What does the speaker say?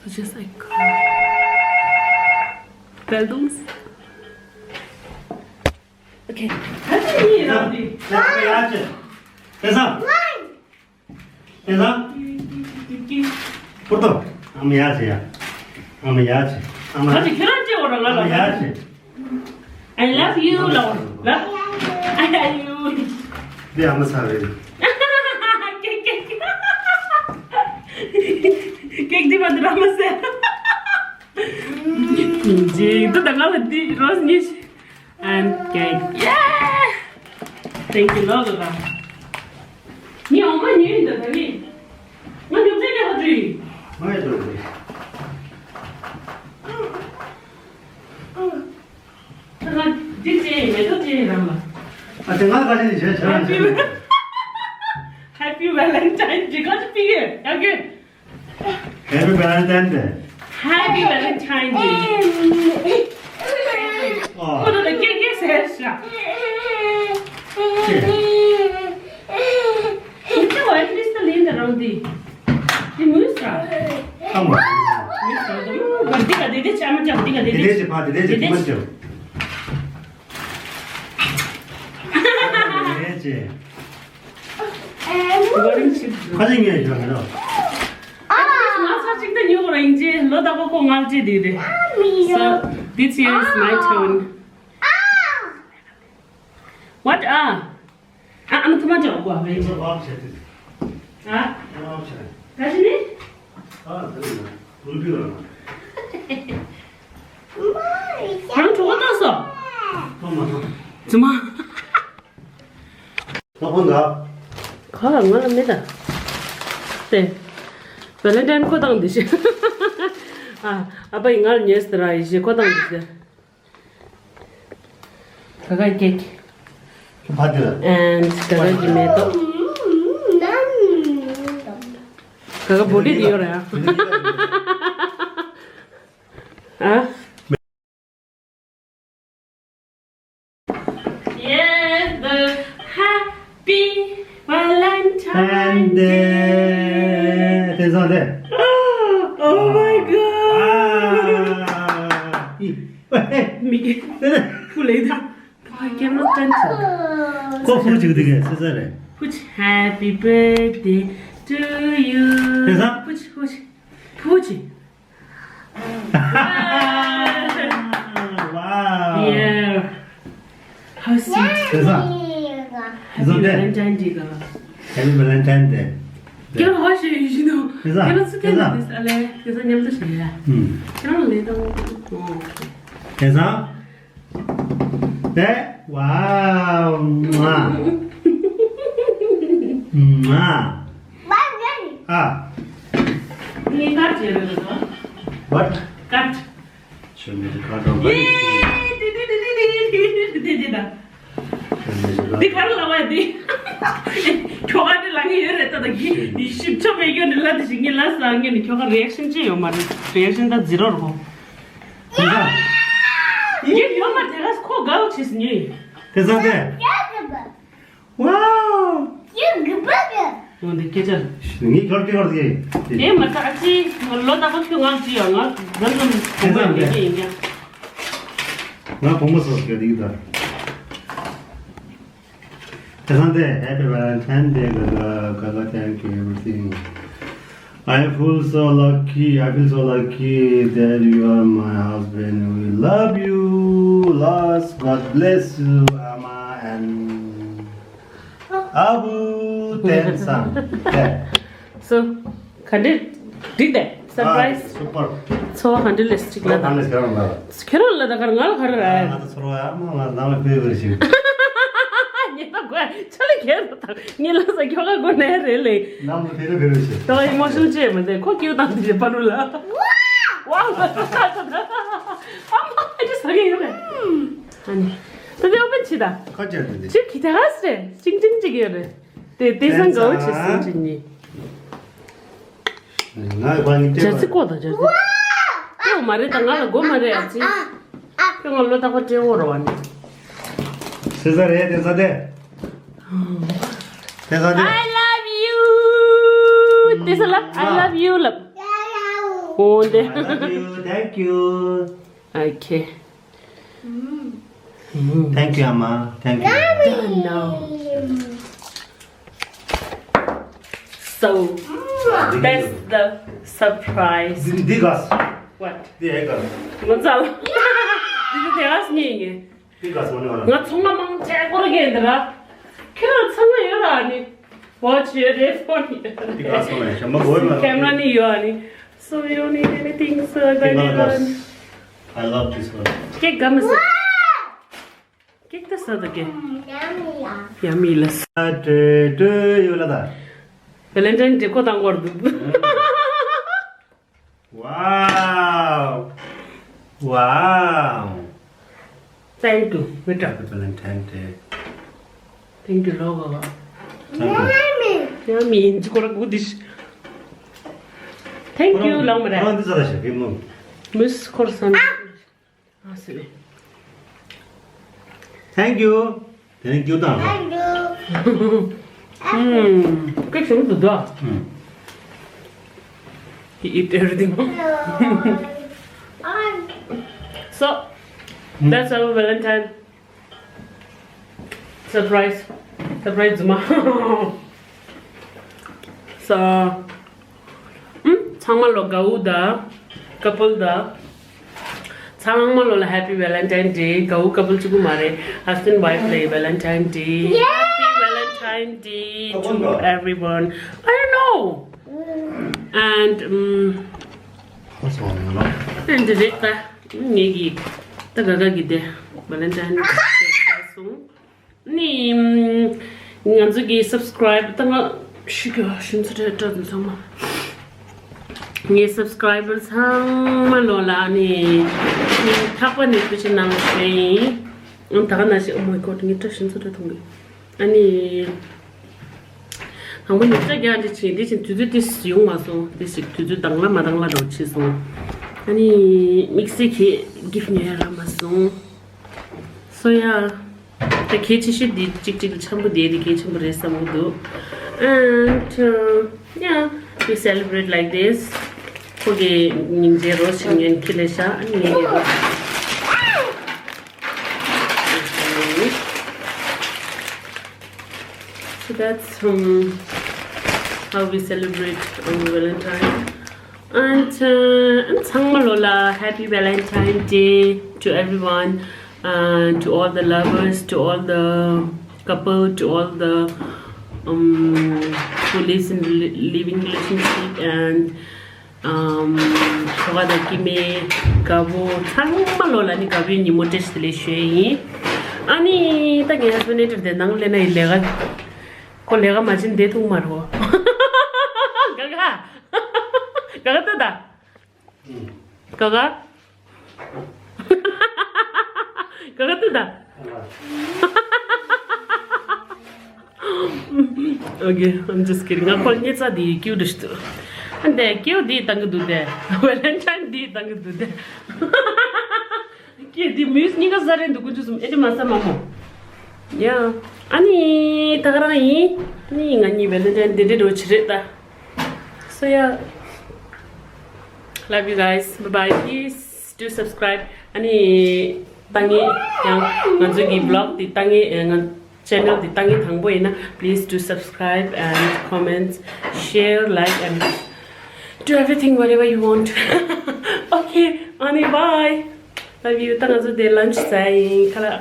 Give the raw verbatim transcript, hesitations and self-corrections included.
Just like balloons. Okay. ད་ཅི་ཡིན་རང་འདི། ཡ་ཅི། དེ་ས། དེ་ས། པུར་ཏོ། ཨ་མ་ཡ་ཅི་ཡ། ཨ་མ་ཡ་ཅི། ཨ་མ། ད་ཅི་ཁྱེད་རང་ཅི་འོ་ར་ང་ལ། ཨ་མ་ཡ་ཅི། I love you ལ་འོ་ར། I love you. འདི་ཨ་མ་ས་རེད། ཀེག་ཀེག་ཀེག་འདི་མ་འདི་ར་མ་ཟེར། ཇེ་ཏུ་ད་ང་ལ་འདི་རོ་ཉིས། And cake. Yeah! Thank you, Lord. ངའི་འོ་མ་ཉོས་ཡིན་ད་ད་ནི། ང་ཉོ་ཚད་ཀྱི་ཧ་ཅུ་ཡིན། ང་ཡི་ཏོ་རེད། ད་ང་འདི་ཅེས་ཡིན་མེ་ཏོག་ཅེས་ཡིན་རང་ལ། ཨ་དེ་ང་ག་ཅི་ནས་བྱས་བྱས་རང་བྱས། Happy Valentine. འདི་ག་ཅི་པི་ཡེ་ཡ་གི། Happy Valentine Day. Happy Valentine Day. ཨོ། ཁོ་ད་ཀེ་ཀེ་ཟེར་ཤག་ཀེ། ཁྱེད་ཚོ་ཨེ་ཊི་ལིསྟ་ལེན་ད་རང་འདི། འདི་མུས་ར། ཨ་མ། མུས་ར། འདི་ག་འདི་འདི་ཆ་མ་ཆ་འདི་ག་འདི་འདི། འདི་འདི་ཕ་འདི་འདི་འདི་མ་ཆ། འདི་འདི། ཁ་ཅིག་ངས་ཞོག་ཡིན་ནོ། ང་ཚ་གཅིག་ཏུ་ཉོ་ར་ཡིན་ཅེ་ལོ་ད་གོ་ཁོ་ངལ་ཅེ་དེ་རེད། So this year is my turn. What are? ཨ་ཨ་ཐུ་མ་ཅོག་གོ་བེ་ཅེ། ཨ། ག་ཅི་ནི། ཨ་དེ་ནི་རུ་པི་ར། ཁང་གྲོགས་ཏོ་སོ། ཐོ་མ་ཐོ། ཙི་མ། ཁོ་ཁོ་འདྲ། ཁོ་ལ་ང་ལ་མེད་ད། དེ། བེ་ལེན་ཏན་ཁོ་དང་འདི་ཤི། ཨ། ཨ་ཕ་ཡིས་ང་ལ་ཉེས་ཏེ་ར་ཡི་ཤི་ཁོ་དང་འདི་ཤི། ག་ག་ཀེག་ཕ་དེ་ལ། And ག་ག་གི་མེ་ཏོག་ག་ག་བོ་ཌི་དེ་ཡོད་ར་ཡ། ཨ། Yes, the happy Valentine Day. དེ་ཚོ་དེ། Oh my god. མི་གི་ཕུ་ལེ་ད། ཕ་ཀེམ་ར་སྟན་ཆ། ཁོ་ཕུ་ཅིག་དེ་གས་སེ་ས་རེད། ཕུ་ཅི། Happy birthday to you. དེ་ཚོ། ཕུ་ཅི་ཕུ་ཅི་ཕུ་ཅི། Wow. Yeah. How sweet. དེ་ས། Happy Valentine Day ག Happy Valentine Day. ཁྱེད་རང་ཧ་ཤེས་ཡོད་ཤི་འདུག་ཁྱེད་རང་ཚུ་ཐེན་དུ་དེ་ས་ལེ་དེ་ས་མཉམ་དུ་ཤེས་ཡ། ཁྱེད་རང་ལེ་དང་། དེ་ས། དེ། Wow. ཨ། ངས་ཀར་བྱས་རེད་ལ། What? ཀར། ཆུ་མེད་ཀ་དོག་པ་ཡིན། འདི་ག་རེ་ལབ་པ་འདི། ཁྱོ་ག་འདི་ལབ་ཀྱི་ཡོད་རེད་ད། ད་གི་ཞིབ་ཆ་མེད་རྒྱུ་འདི་ལབ་དེ་ཞིག་ངས་ལབ་ས་ངས་ནི་ཁྱོ་ག་རི་ཨེག་ཤན་ཅི་ཡོད་མ་རེད། རི་ཨེག་ཤན་ད་ཛི་རོ་རེད་ཁོ། དེ་ས། ངས་ཡོད་མ་དེ་ག་ཁོ་དགའ་བོ་བྱས་སོང་ངས། དེ་ས་དེ། Wow. འོ་འདི་སྐད་ཆ། ངའི་ཁྱོར་སྐྱོར་དེ། དེ་མ་ཐག་ཅི་ལོ་ད་ཁོ་ཁྱོད་ང་ཅི་ཡོད་ང་ཟམ་ཟམ་དེ་ས་དེ། ཡིན་ཀྱང་། ང་བུ་མོ་སོགས་སྐྱོ་དེ་གི་ད། དེ་ས་དེ། Happy Valentine Day, Gaga, Gaga, thank you everything. I feel so lucky, I feel so lucky that you are my husband. We love you lots. God bless you, Ama and Abu Ten Sang. Yeah. So, ག་འདྲ་འགྲིག་དེ། སར་པ་རའི་ཛི། Super. ཚོར་བ་ག་འདྲ་ལས་ཅིག་ལ་ད། ཁྱོད་རང་ལ་ད་གར་ང་ལ་ག་རེ་རེད། ང་ད་ཚོར་བ་ཡ་མ་ང་ནང་ལ་ཕེབས་རེ་ཞིག་ངས་ད་གོ་ཆ་ལ་ཁྱེད་རང་དང་ངས་ལ་ས་ཁྱོ་ག་གོ་ནས་རེད་ལེ། ནང་ལ་ཕེབས་རེ་ཕེབས་རེ་ཞིག་ད་ཨི་མོ་ཤོན་ཅེས་མ་དེ་ཁོ་ཀྱུ་དང་དེ་བ་རུ་ལ། ཝའོ། ཨ་མ་ཨ་ཅི་ཟ་གི་ཡོད་རེད། ཨ་ནི། ད་དེ་ཨོ་པན་བྱེད་ད། ཁ་ཅན་དེ་འདི། ཅིག་གི་ད་ག་སེ་རེད། ཅིང་ཅིང་ཅིག་ཡོད་རེད། དེ་དེ་སང་དགའ་བོ་བྱེད་སོང་ཅིག་ནི། ང་ཡི་ཁ་ནི་ཇ་ཚི་ཀོ་དང་ཇ་ཚི། ཀོ་མ་རེད་ད་ང་ལ་མགོ་མ་རེད་ཨ་ཚི། ཁྱོད་ང་ལོ་ཏག་པ་སྤྲེའུ་རོ་བ་ནི། སེ་ས་རེད་དེ་ས་དེ། དེ་ས་དེ། I love you. དེ་ས་ལབ། I love you ལབ། Oh, the- I love you. Thank you. Okay. Thank you, Amma. Thank you. Done now. So, that's the surprise. འདི་འདི་ག་སོང་། What? འདི་ཨེ་ག་སོང་། ང་ཚོ་འདི་དེ་ག་སོང་ངེས་ངེས། འདི་ག་སོང་ནི་བ་ལ། ང་ཚང་མ་མང་ཆེ་སྐོར་གྱི་འདི་ར། ཁྱེད་རང་ཚང་མ་ཡོད་ར་ནི། Watch your phone. འདི་ག་སོང་ནི་ཞམ་པ་གོ་ཡོད་མ་ར། Camera ནི་ཡོད་ཨ་ནི། So you don't need anything, so I got it on. I love this one. Cake gum is it? Cake the soda cake. Yummy. Yummy. Let's. Valentine Day. Wow. Wow. Thank you. Happy Valentine Day. Thank you, Logo. Thank you. Yummy. Yummy. Thank you, Long Mare. Miss Corson. ཨ་སི། Thank you. དེ་ནས་རྒྱུ་དང་། Thank you. ཨུམ། ཀེག་ཞིམ་པོ་འདུག་ད། ཨུམ། He eat everything. So, that's our Valentine. Surprise. Surprise རྫུན་མ། So, ཨུམ། ཚང་མ་ལོ་དགའ་བོ་དང་། ཀ་པལ་དང་། ཚང་མ་ལོ་ལ་Happy Valentine Day. དགའ་བོ་ཀ་པལ་གཅིག་པུ་མ་རེད། Husband wife ལ་Valentine Day. Happy Valentine Day to everyone. I don't know. And, um, and the date, ངེད་ཀྱིས་ད་ག་ག་གི་དེ་Valentine Day་བྱས་སོང་། ནི། ང་ཚོ་གི་subscribe་ད་ང་ཤི་གི་ཤིན་ཚ་རེད་དྲ་དུ་ཚང་མ། ངའི་subscriber་ཚང་མ་ལོ་ལ་ནི། ནི་ཐག་པ་ནས་ཐུགས་རྗེ་གནང་ཞུ་ཡིན། ཨང་ད་ག་ན་ཞིག Oh my God ངའི་དྲ་ཤིན་ཚ་རེད་ཐོང་གི། ཨ་ནི། དང་པོ་ཉིན་ཅག་རྒྱག་འདི་ཕྱིན་འདི་ཕྱིན་དུས་ཚོད་དེ་ཡོང་མ་སོང་། དེ་ཞིག་དུས་ཚོད་དང་ལ་མ་དང་ལ་འགྲོ་ཆེ་སོང་། ཨ་ནི་དམིགས་བསལ་གྱི་gift་ཉོ་ཡ་རག་མ་སོང་། སོ་ཡ། ད་གལ་ཆེ་ཤོས་འདི་གཅིག་གཅིག་ཆེན་པོ་དེ་དེ་གལ་ཆེན་པོ་རེད་བསམ་གི་འདུག And uh, yeah, we celebrate like this. ཁོ་གི་ཉིན་རྗེས་རོ་ཞིག་ངན་ཁི་ལེ་ཤ་ཨ་ནི་ངན་གི་རོ། So that's um, how we celebrate on Valentine. And uh, and ཚང་མ་ལོ་ལ་Happy Valentine Day to everyone, and to all the lovers, to all the couple, to all the um, who lives in li- living relationship and um, ཁོ་ག་དང་ཀི་མེ་དགའ་བོ་ཚང་མ་ལོ་ལ་ནི་དགའ་བོའི་ཉིན་མོ་བཀྲ་ཤིས་བདེ་ལེགས་ཞུ་ཡིན། ཨ་ནི་ད་ངའི་husband་ནས་དེ་ནང་ལས་ན་ཡི་ལས་ཀ་ཁོ་ལས་ཀ་མ་བྱིན་བསྡད་ཐུབ་མ་རེད། ག་ག་ག་ག་ད་ད། ག་ག་ག་ག་ཏུ་ད། Okay, I'm just kidding. ང་ཁོ་ཉེ་ཚ་དེ་ཀིའུ་དུ་ཞིག་ཏུ། འདི་ཀིའུ་དེ་བཏང་གི་འདུག་དེ། Valentine་དེ་བཏང་གི་འདུག་དེ། ཀིའུ་དེ་མུས་གཉིས་ཀ་ཟ་རེད་འདུག་ཀུན་ཆུ་གསུམ་ཨེ་ཅི་མ་ཟ་མ་མོ། ཡ། ཨ་ནི་ད་ག་རང་ཡིན། ཨ་ནི་ང་གཉིས་Valentine་དེ་འདྲ་འགྲོ་ཆི་རེད་ད། So yeah, love you guys. Bye bye. Please do subscribe. ཨ་ནི་ཏང་ངེ་ཡང་ང་ཚོ་གི་vlog་དེ་ཏང་ངེ་ང་channel་དེ་ཏང་ངེ་དང་པོ་ཡིན་ན། Please do subscribe and comment, share, like and do everything whatever you want. Okay, ཨ་ནི་bye. Love you. ད་ང་ཚོ་དེ་lunch་ཟ་ཡིན་ཁ་ལག